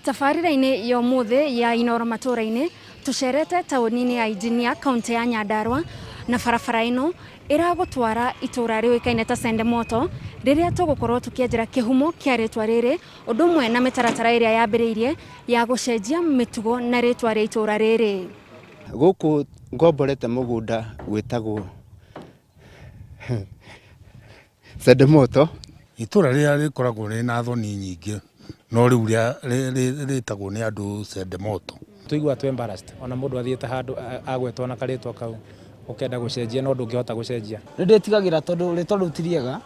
Tabarĩra-inĩ ya ũmũthĩ ya Inooro matũũra-inĩ, tũcerete taũni-inĩ ya Injinia, kauntĩ ya Nyandarua, na barabara ĩno ĩragũtwara itũũra rĩũĩkaine ta Sendemoto, rĩrĩa tũgũkorwo tũkĩenjera kĩhumo kĩa rĩtwa rĩrĩ, ũndũ ũmwe na mĩtaratara ĩrĩa yambĩrĩirie ya gũcenjia mĩtugo na rĩtwa rĩa itũũra rĩrĩ. Gũkũ ngomborete mũgũnda gwĩtagwo Sendemoto. Itũra rĩrĩa rĩkoragwo rĩna thoni nyingĩ no rĩu rĩtagwo nĩ andũ Sendemoto. Tũiguaga twĩ embarrassed ona mũndũ athiĩte handũ agwetwo na karĩtwa kau ũkenda gũcenjia no ndũngĩhota gũcenjia. Nĩ ndĩtigagĩra tondũ rĩtwa rĩu ti rĩega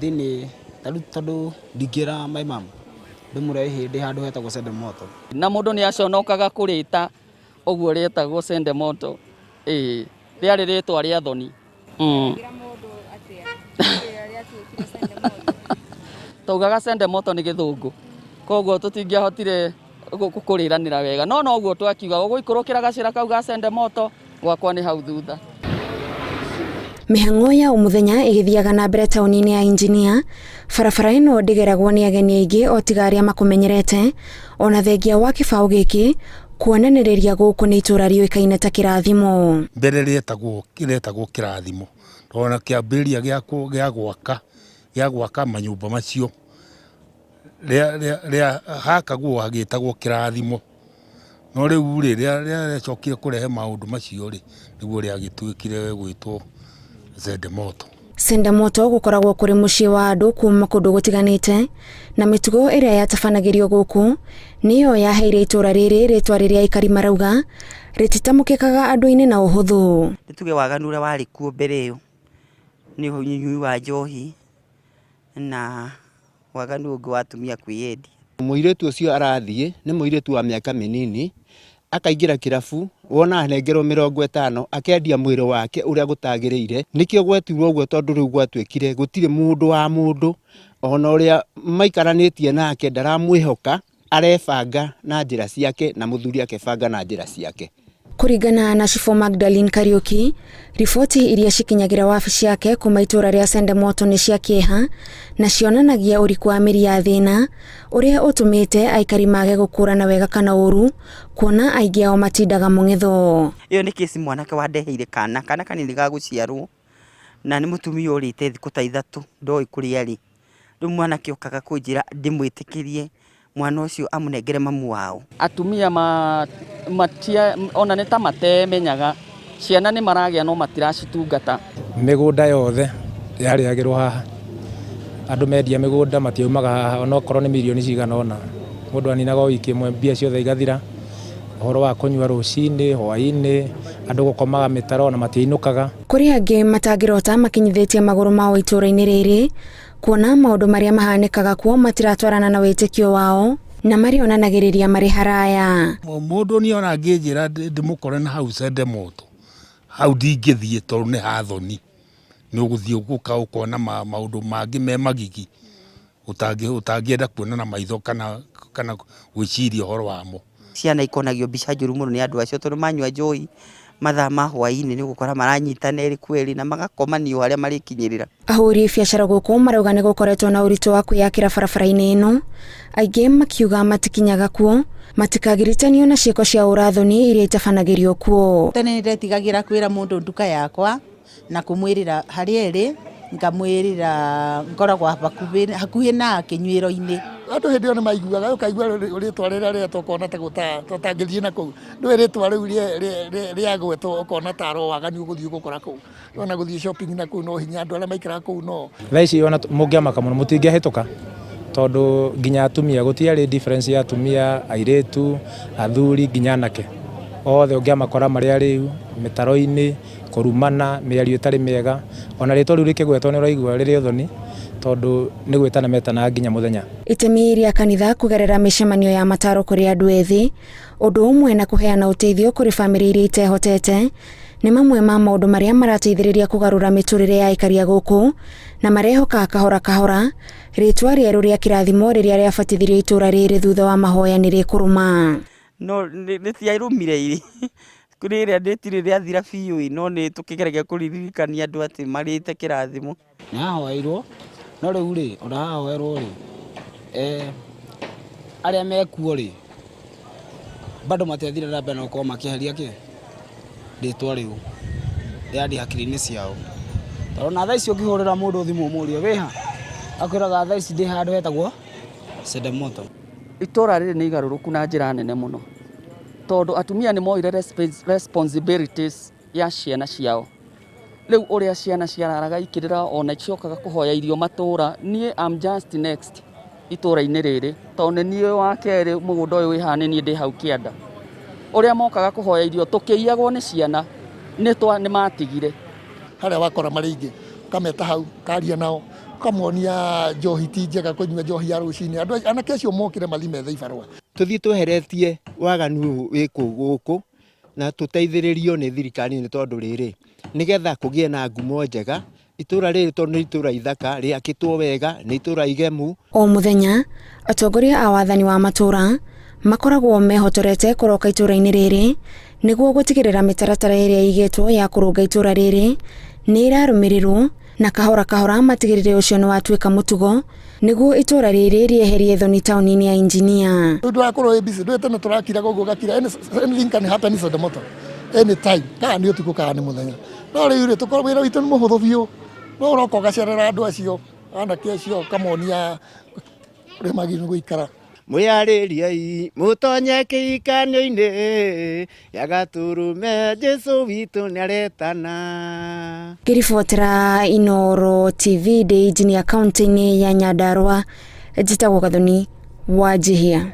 thĩinĩ ta rĩu tondũ ndingĩra my mum ndĩmwĩre ĩhĩ ndĩ handũ hetagwo Sendemoto. Na mũndũ nĩ aconokaga kũrĩta ũguo rĩetagwo Sendemoto, ĩĩ rĩarĩ rĩtwa rĩa thoni. Twaugaga sende moto nĩ gĩthũngũ koguo tũtingĩahotire kũrĩranĩra wega no noguo twakiuga ũgũikũrũkĩra gacĩra kau ga sende moto gwakwa nĩ hau thutha. Mĩhang'o ya o mũthenya ĩgĩthiaga na mbere taũni-inĩ ya Injinia, barabara ĩno ndĩgeragwo nĩ ageni aingĩ o tiga arĩa makũmenyerete, ona thengia wa kĩbaũ gĩkĩ kuonanĩrĩria gũkũ nĩ itũũra rĩũĩkaine ta kĩrathimo. Mbere rĩetagwo rĩetagwo kĩrathimo ona kĩambĩrĩria gĩa gĩa gwaka gĩa gwaka manyũmba macio rĩa rĩa rĩa hakagwo hagĩtagwo kĩrathimo. No rĩu rĩ rĩacokire kũrehe maũndũ macio rĩ nĩguo rĩagĩtuĩkire gwĩtwo Zendemoto. Sendemoto gũkoragwo kũrĩ mũciĩ wa andũ kuma kũndũ gũtiganĩte, na mĩtugo ĩrĩa yatabanagĩrio gũkũ nĩyo yaheire itũra rĩrĩ rĩtwa rĩrĩa aikari marauga rĩtitamũkĩkaga andũ-inĩ na ũhũthũ. Nĩ tuge waganu ũrĩa warĩ kuo mbere ĩyo nĩ ũnyui wa njohi na waganu ũngĩ wa atumia kwĩyendia. Mũirĩtu ũcio arathiĩ nĩ mũirĩtu wa mĩaka mĩnini, akaingĩra kĩrabu, wona anengerwo 50, akendia mwĩrĩ wake ũrĩa gũtagĩrĩire. Nĩkĩo gwetirwo ũguo tondũ rĩu gwatuĩkire gũtirĩ mũndũ wa mũndũ, ona ũrĩa maikaranĩtie nake ndaramwĩhoka, arebanga na njĩra ciake na mũthuri akebanga na njĩra ciake. Kũringana na Cibũ Magdalene Kariũki, riboti iria cikinyagĩra wabici yake kuma itũra rĩa Sendemoto nĩ cia kĩeha na cionanagia ũriku wa mĩri ya thĩna ũrĩa ũtũmĩte aikari mage gũkũrana wega kana ũru, kuona aingĩ ao matindaga mũng'etho. Ĩyo nĩ kesi mwanake wandeheire kana, kana kanini ga gũciarwo na nĩ mũtumia ũrĩte thikũ ta ithatũ ndoĩ kũrĩa arĩ. Rĩu mwanake okaga kũnjĩra ndĩmwĩtĩkĩrie mwana ũcio amũnengere mamu wao. Atumia ma, matia, ona nĩ ta matemenyaga ciana nĩ maragĩa no matiracitungata. Mĩgũnda yothe yarĩagĩrwo haha, andũ mendia mĩgũnda matiaumaga haha onokorwo nĩ mirioni cigana ũna, mũndũ aninaga o wiki ĩmwe mbia ciothe igathira, ũhoro wa kũnyua rũcinĩ, hwainĩ, andũ gũkomaga mĩtaro ona matiinũkaga. Kũrĩ angĩ matangĩrota makinyithĩtie magũrũ mao itũũra-inĩ rĩrĩ, kuona maũndũ marĩa mahanĩkaga kuo matiratwarana na wĩtĩkio wao na marĩonanagĩrĩria marĩ haraya. Mũndũ niĩ ona angĩnjĩra ndĩmũkore na hau Sendemoto, hau ndingĩthiĩ tondũ nĩ ha thoni. Nĩ ũgũthiĩ ũkona maũndũ mangĩ me magigi ũtangĩenda kuona na maitho kana gwĩciria ũhoro wamo. Ciana ikonagio mbica njũru mũno nĩ andũ acio tondũ manyua njohi mathaa ma hwainĩ nĩ ũgũkora maranyitana erĩ kwerĩ na magakomanio harĩa marĩkinyĩrĩra. Ahũri biacara gũkũ marauga nĩ gũkoretwo na ũritũ wa kwĩyakĩra barabara-inĩ ĩno, aingĩ makiuga matikinyaga kuo matikagirithanio na ciĩko cia ũrathoni iria itabanagĩrio kuo. Tene nĩ ndetigagĩra kwĩra mũndũ nduka yakwa na kũmwĩrĩra harĩa ĩrĩ, ngamwĩrĩra ngoragwo hakuhĩ na kĩnyuĩro-inĩ. Andũ hĩndĩ ĩyo nĩ maiguaga, ũkaigua rĩtwa rĩrĩa rĩetwo ũkona ta ũtangĩthiĩ na kũu. Ndũĩ rĩtwa rĩu rĩagwetwo ũkona ta arĩ o waganu ũgũthiĩ gũkora kũu. Ona gũthiĩ shopping na kũu no hinya, andũ arĩa maikaraga kũu no. Thaa ici ona mũngĩamaka mũno mũtingĩahĩtũka tondũ nginya atumia gũtiarĩ difference ya atumia, airĩtu, athuri nginya anake othe ũngĩamakora marĩ arĩu mĩtaro-inĩ, kũrumana, mĩario ĩtarĩ mĩega, ona rĩtwa rĩu rĩkĩgwetwo nĩ ũraigua rĩrĩ ũthoni tondũ nĩ gwĩtana metanaga nginya mũthenya. Itemi rĩa kanitha kũgerera mĩcemanio ya mataro kũrĩ andũ ethĩ, ũndũ ũmwe na kũheana ũteithio kũrĩ bamĩrĩ iria itehotete, nĩ mamwe ma maũndũ marĩa marateithĩrĩria kũgarũra mĩtũrĩre ya aikari a gũkũ, na marehoka kahora kahora rĩtwa rĩerũ rĩa kĩrathimo rĩrĩa rĩabatithirio itũra rĩrĩ thutha wa mahoya nĩ rĩkũrũma. No rĩtiarũmire ĩ, rĩrĩa rĩtirĩ rĩathira biũ ĩ, no nĩ tũkĩgeragia kũririkania andũ atĩ marĩte kĩrathimo. Nĩ hahoeirwo, no rĩu rĩ, ona hahoerwo rĩ, Arĩa mekuo rĩ, bado matiathire na mbere na gũkorwo makĩeheria kĩ rĩtwa rĩu yani hakiri-inĩ ciao. Tondũ ona thaa ici ũngĩhũrĩra mũndũ thimũ ũmũrie wĩha, akwĩraga thaa ici ndĩ handũ hetagwo Sendemoto. Itũra rĩrĩ nĩ igarũrũku na njĩra nene mũno, tondũ atumia nĩ moire responsibilities ya ciana ciao. Rĩu ũrĩa ciana ciararaga ikĩrĩra ona ciokaga kũhoya irio matũra, niĩ am just next itũra-inĩ rĩrĩ, tondũ nĩ niĩ wa kerĩ mũgũnda ũyũ wĩ haha nĩ niĩ ndĩ hau kĩanda. Ũrĩa mokaga kũhoya irio tũkĩiyagwo nĩ ciana nĩ twa nĩ matigire. Harĩa wakora marĩ aingĩ, ũkameta hau, ũkaria nao, ũkamonia njohi ti njega kũnyua njohi ya rũcinĩ. Andũ anake acio mokĩre mathiĩ methe ibarũa. Tũthiĩ tweheretie waganu ũyũ wĩ gũkũ na tũteithĩrĩrio nĩ thirikari nĩ tondũ rĩrĩ, nĩgetha kũgĩe na ngumo njega, itũra rĩrĩ tondũ nĩ itũra ithaka, rĩakĩtwo wega, nĩ itũra igemu. O mũthenya, atongoria a wathani wa matũra makoragwo mehotorete kũroka itũra-inĩ rĩrĩ nĩguo gũtigĩrĩra mĩtaratara ĩrĩa ĩigĩtwo ya kũrũnga itũra rĩrĩ nĩ ĩrarũmĩrĩrwo na kahora kahora matigĩrĩre ũcio nĩ watuĩka mũtugo nĩguo itũra rĩrĩ rĩeherie thoni taũni-inĩ ya Injinia. Rĩu ndũrakorwo wĩ busy, ndũĩ tene tũrakiraga ũguo ũgakira, anything can happen in Sodomoto anytime, kana nĩ ũtukũ kana nĩ mũthenya. No rĩu rĩ, tũkoragwo wĩra witũ nĩ mũhũthũ biũ, no ũroka ũgacerera andũ acio, anake acio ũkamonia ũrĩa magĩrĩirwo nĩ gũikara. Mwĩyarĩriei mũtonye kĩhikanio-inĩ ya Gatũrũme, Jesũ witũ nĩaretana. Ngĩribotera Inooro TV ndĩ Injinia kaũntĩ-inĩ ya Nyandarua, njĩtagwo Gathoni Wanjihia.